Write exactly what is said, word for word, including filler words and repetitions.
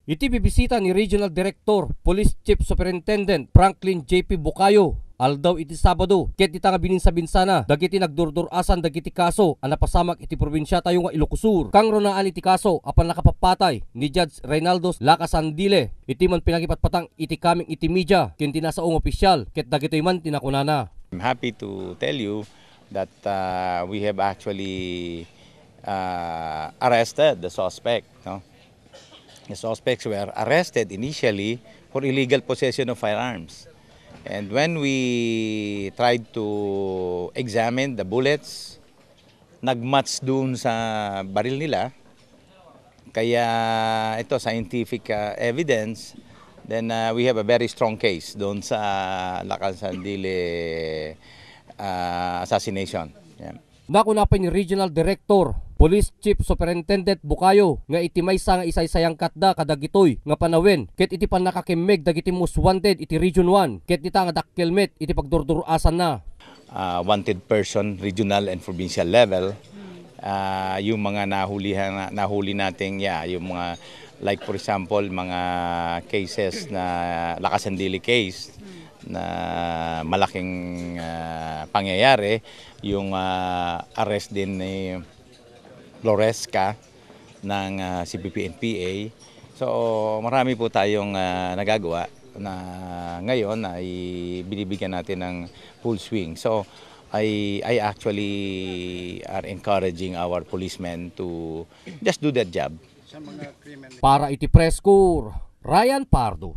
Iti bibisita ni Regional Director, Police Chief Superintendent Franklin J P Bukayo, aldaw iti Sabado, ket dita nga bininsabinsana dagiti nagdurdur-asan dagiti kaso a napasamak iti probinsiatayo nga Ilocos Sur. Kangrunaan iti kaso a pannakapappatay ni Judge Reynaldo Lacasandile, iti man pinakipatpatang iti kameng iti media ken ti nasao nga opisyal ket dagitoy man ti nakunana. I'm happy to tell you that, uh, we have actually, uh, arrested the suspect, no? The suspects were arrested initially for illegal possession of firearms. And when we tried to examine the bullets, nag-match doon sa baril nila. Kaya ito, scientific, uh, evidence, then, uh, we have a very strong case doon sa Lacasandile, uh, assassination. Yan. Nakuna pay ni Regional Director, Police Chief Superintendent Bukayo nga iti maysa nga isaysayangkatda kadagitoy nga panawen ket iti pannakakimmeg dagiti most wanted iti Region one ket dita nga dakkel met iti pagdurdur-asanna. Uh, wanted person, regional and provincial level, uh, yung mga nahulihan, nahuli nating, yeah, yung mga, like, for example, mga cases na Lacasandile case na malaking, uh, pangyayari, yung, uh, arrest din ni Floresca ng, uh, C P P N P A. So, marami po tayong, uh, nagagawa na ngayon ay binibigyan natin ng full swing. So, I, I actually are encouraging our policemen to just do their job. Para iti Press Corps, Ryan Pardo.